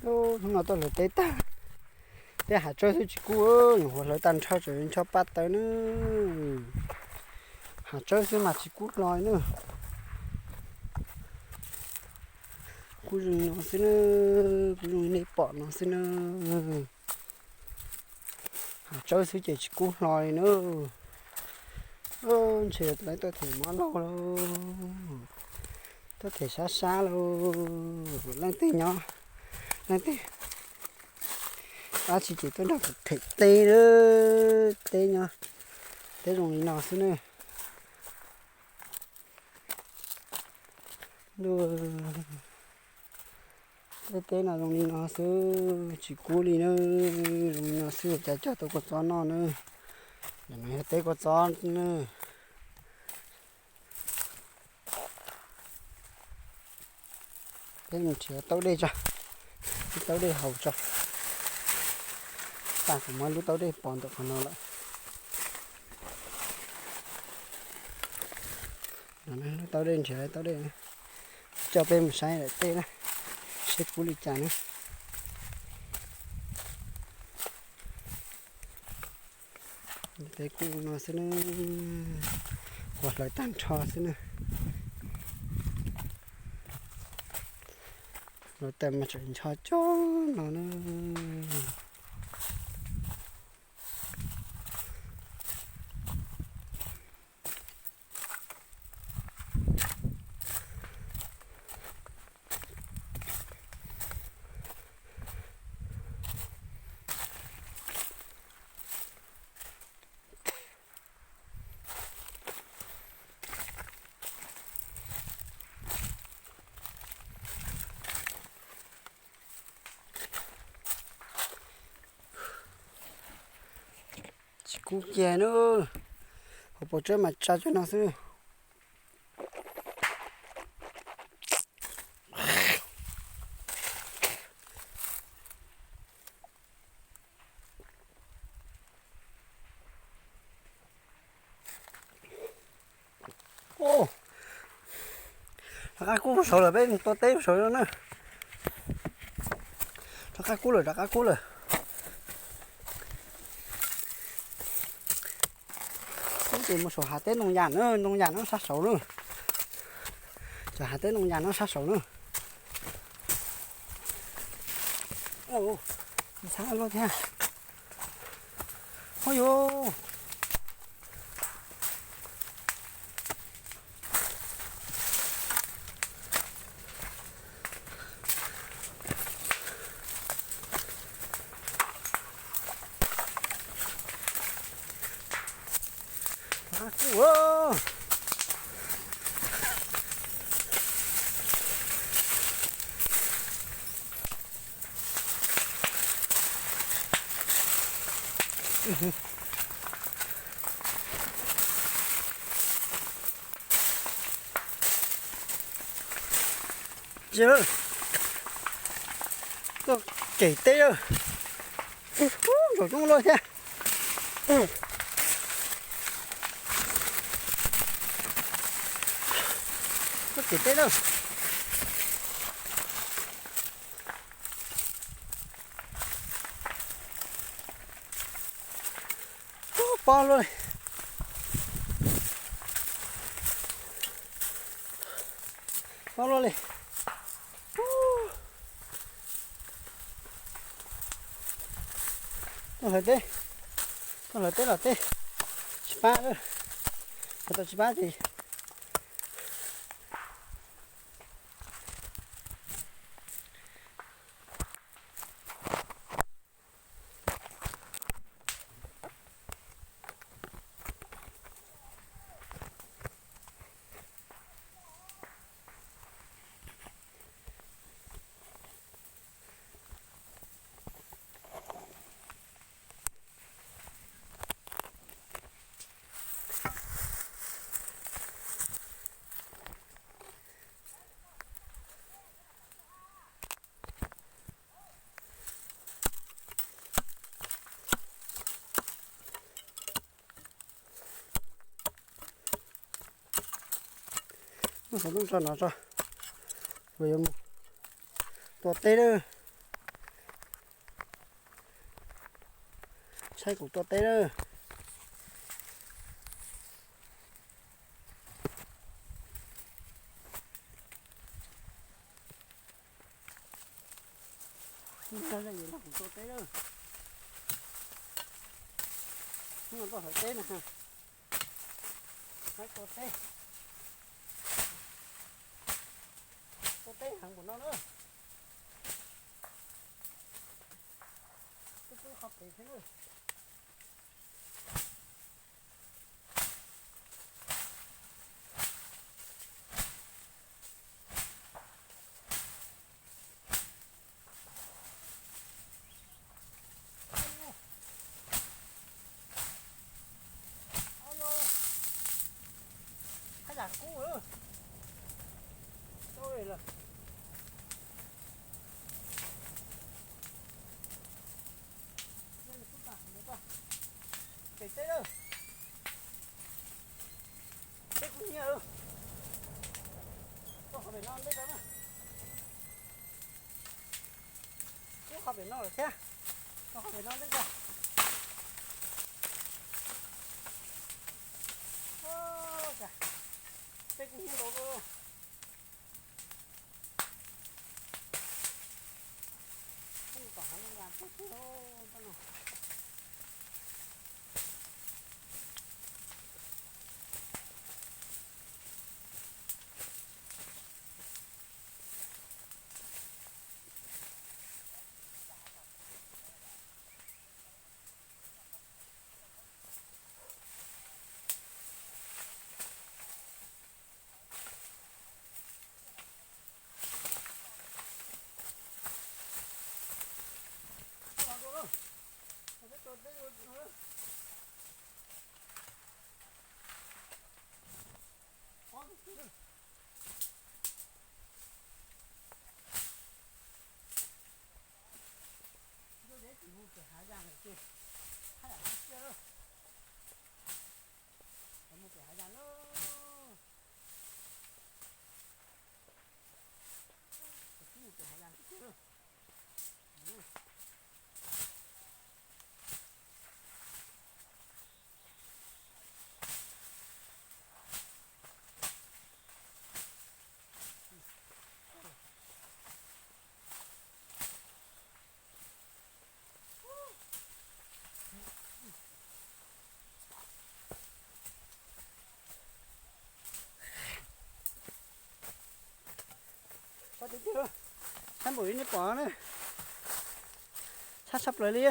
Hnub no tuaj hlawv teb tag, teb hav tsawb xwb tsis kub, nyuam qhuav hlawv tag nrho tseem ncho paj tawv na. Hav tsawb xwb mas tsis kub hlo na. Kub zoo no xwb na, kub zoo nej pom no xwb na. Hav tsawb xwb ces tsis kub hlo li na. Ntshe lawv tuaj them mov lauj, tuaj them sab sab lauj. Leej twg nyob, leej twg dab tsi ces tuaj nrog kuv them teb, teb nyob, teb zoo li no xwb na. Ntuj, teb teb no zoo li no xwb tsis kub li na. Zoo li no xwb cas cog tau kua txob noj na. Ntawm no yog teb kua txob na. Peb mus nrhiav taub dej tso, ib taub dej haus tso. Tag kuv muab lub taub dej pov ntawm qhov no lawm. Lub taub dej nrhiav taub dej, coj peb mus saib daim teb na, saib kub li cas na. Teb kub no xwb na, uas hlawv tag nrho xwb na. Hlawv tag mas tseem ncho coob no na. Tsis kub kiag na, hauv paus tsawb mas tsa cov no xwb. Rov qab kub saud lawm, peb tua teb saud na. Rov qab kub lawm, rov qab kub lawm. Kub ces mus saum hav teb ntoo yam na, ntoo yam no sab saud na. Cov hav teb ntoo yam no sab saud na. Ua, txhab luaj thiab. Ua yuv. Tsis, tuaj cem teb lawm. Zaum coob luaj thiab. Tuaj cem teb lawm. Pob luaj li. Pob luaj li. Tuaj hlawv teb, tuaj hlawv teb los teb tsis pab, hlawv tau tsis pab ces Muab xov tooj tso no tso, kuv yuav mus tua teb lawm. Saib kuv tua teb lawm. Kuv tua teb lawm. Kuv tua teb no. Saib tua teb. Tua teb heev npaum no na. Twb pub qhov pem thiab na. Haj yam kub lawm. Pem teb lawm. Teb kub nyiab lawm. Tuaj qhov pem no ntej ko na. Tuaj qhov pem no lawm thiab. Tuaj qhov pem no ntej ko. Teb kub nyiab nkaus. Poob tom hav zoov ntag, poob poob poob no. Mus pem hav yas lawm ces haj yam kub kiag lawm. Mus pem hav yas lawm. Mus pem hav yas kub kiag lawm. Sab tiag tiag, sab npaum li nej pom na. Sab tshaj plaws li.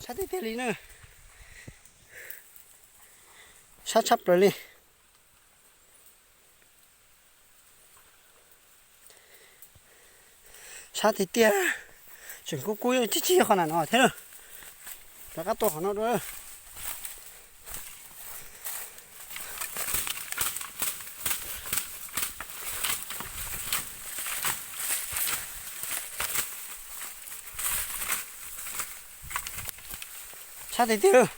Sab tiag tiag li na. Sab tshaj plaws li. Sab tiag tiag, tseem kub kub tib tsis qhov na no thiab. Rov qab tua qhov no dua. Sab tiag tiag.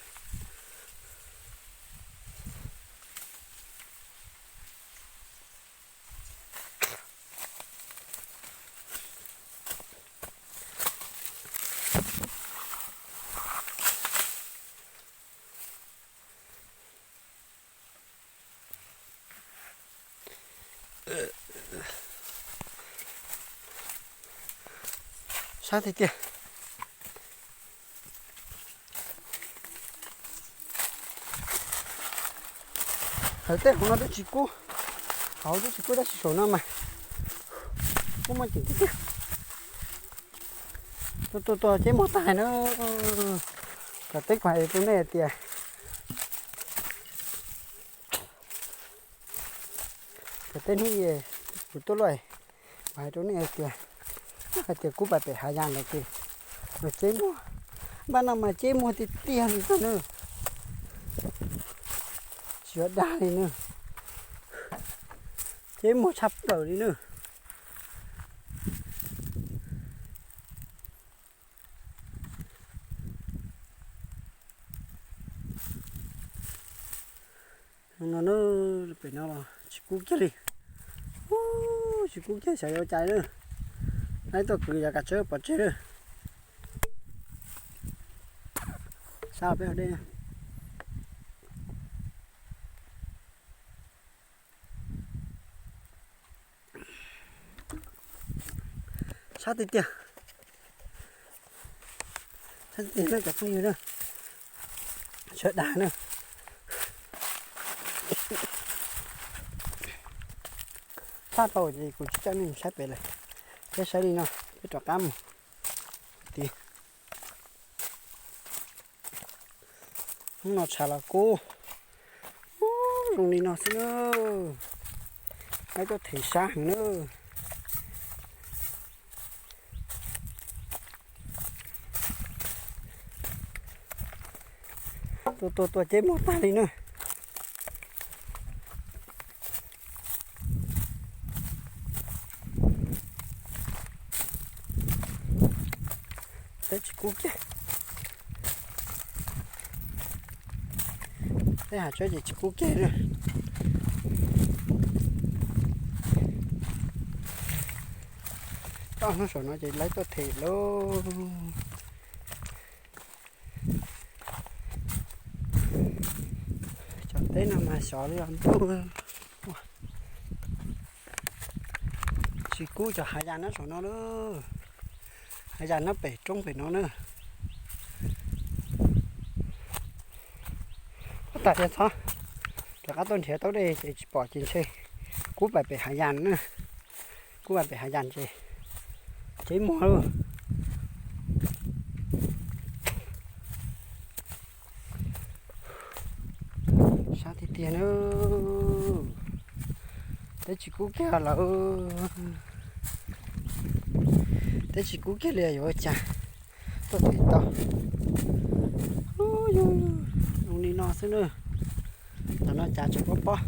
Sab tiag tiag. Hauv tej hauv no twb tsis kub, hauv twb tsis kub tab sis saum no mas kub muaj ceem tiag tiag. Tua tua tua ceb muag tag na. Cov teb kuv hais rau nej hais tias, cov teb hnub kuv tuaj luaj, kuv hais rau nej hais tias, hais tias kub pais pem hav yas lawm ces luag ceb muag. Npaj no mas ceb muag tiag tiag li ntag na. Tsis yuav dag li na. Ceb muag tshaj plaws li na. No na, pem no los tsis kub kiag li. Ub, Tsis kub kiag xyov yuav ua cas na. Laib tuaj kwv yog kav tsawb pov tseg na. Sab peb hauv dej. Sab tiag tiag. Sab tiag tiag na cov phooj ywg na. Sawv daws na. Txhaj tau ces kuv tsis coj nej mus saib pem lawm. Peb saib li no, peb rov qab mus. Tid, hnub no tshav los kub, zoo li no xwb na. Laib tuaj them sab heev na. Tua tua tua ceb muag tag li na. Teb tsis kub kiag. Teb hav tsawb ces tsis kub kiag na. Toj hnub saum no ces laib tuaj them lauj. Cov teb no mas xyov li os ntuj. Tsis kub cov hav yas nyob saum no lauj. Hav yas nyob pem roob pem no na. Huab tais tias txhob rov qab tuaj nrhiav taub dej ces tsis pom ces ntshe kub pais pem hav yas na. Kub pais pem hav yas ces ceb muag lauj. Sab tiag tiag na. Teb tsis kub kiag lawm. Teb tsis kub kiag li yuav ua cas tuaj them tau. Zoo li no xwb na. Tam no cas tseem pob pob,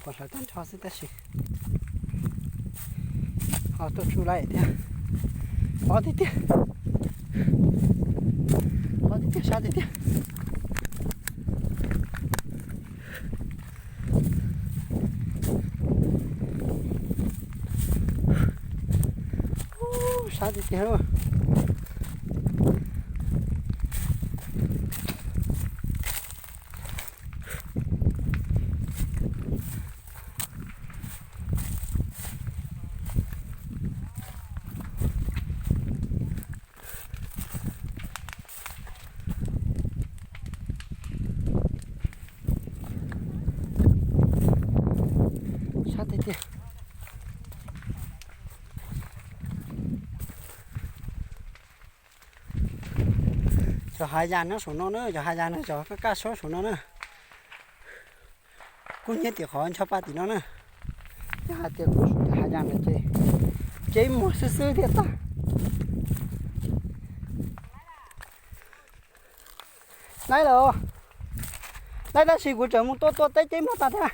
pom hlawv tag nrho xwb tab sis ho tuaj tsuj laij thiab. Pob tiag tiag, pob tiag tiag, sab tiag tiag. Sab tiag tiag. Sab tiag tiag. Cov hav yas nyob saum no na, cov hav yas no cov kaj kaj suab saum no na. Kub hnyiab tim qhov ncho pa tim no na. Yog hais tias kub saum cov hav yas ntawd ces ceb muag xwb xwb thiab tag. Laib lawm, laib tab sis kuv tseem mus tua tua teb ceb muag tag thiab.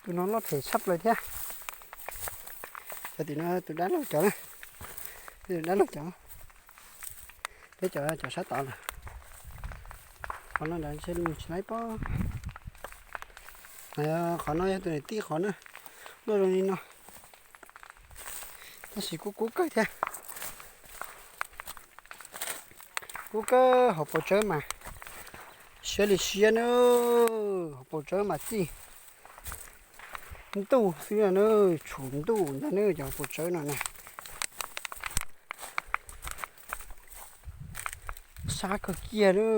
Tus no loj them tshaj plaws thiab. Cov tim no tus dab laug cov na, tus dab laug cov. Peb cov cov sab tod lawm. Qhov no nrad ntshe mus tsis laib pob. Qhov no yog tus niam tij qhov na, loj zoo li no. Tab sis kub kub kawg thiab. Kub kawg, hauv paus tsawb mas siab li siab na, hauv paus tsawb mas txij ntuj xwb na, tshum ntuj ntag na cov hauv paus tsawb no na. Sab kawg kiag na.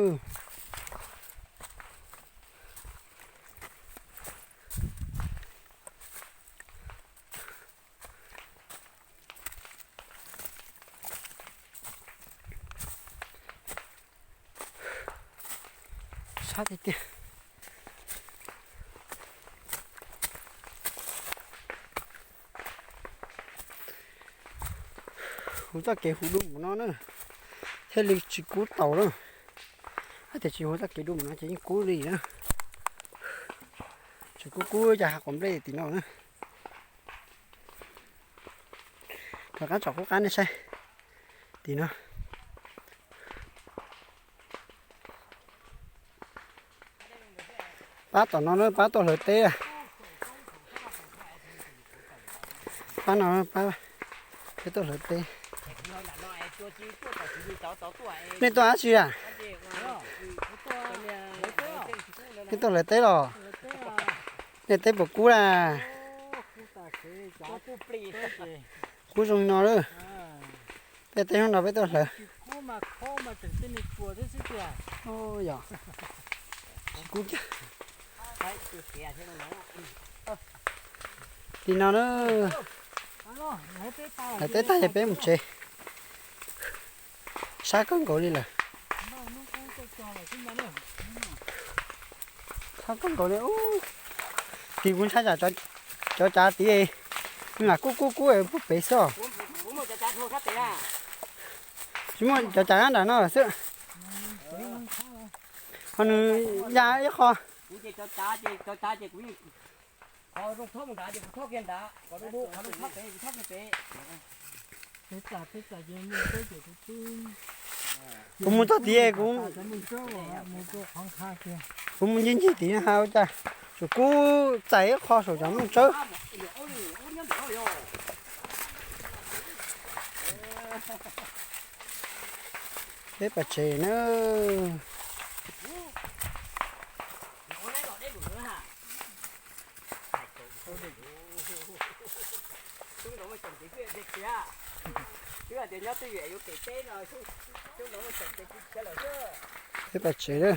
Sab tiag tiag. Hu txoj kev hu dua mus no na, thiaj li tsis kub tau na. Hais tias tsis hu txoj kev dua mus no ces yeej kub li na. Tseem kub kub cov hav quav nplej tim no na. Rov qab tsom qub qab nej saib tim no. Pab tom no na, pab tuaj hlawv teb. Pab no, pab peb tuaj hlawv teb. Nej tuaj dab tsi a? Nej tuaj hlawv teb los? Nej teb puas kub na? Kub zoo li no lawm. Tej teb hnub no peb tuaj hlawv. Yog, tsis kub kiag. Li no na. Hlawv teb tag ces peb mus tsev. Sab kawg nkaus li lawm. Sab kawg nkaus li. Tim kuv ntshai tsam cov cav tid nws lam kub kub kub puag pem xwb os. Tsis muaj, cov cav nyob nram no xwb. Ho nws ya ib qho. Kuv mus txog tid kuv, kuv mus ncig ncig tid no ha ua cas tsuas kub txais ib qho saum cov nplooj tsawb. Peb pais tsev na. Peb pais tsev na.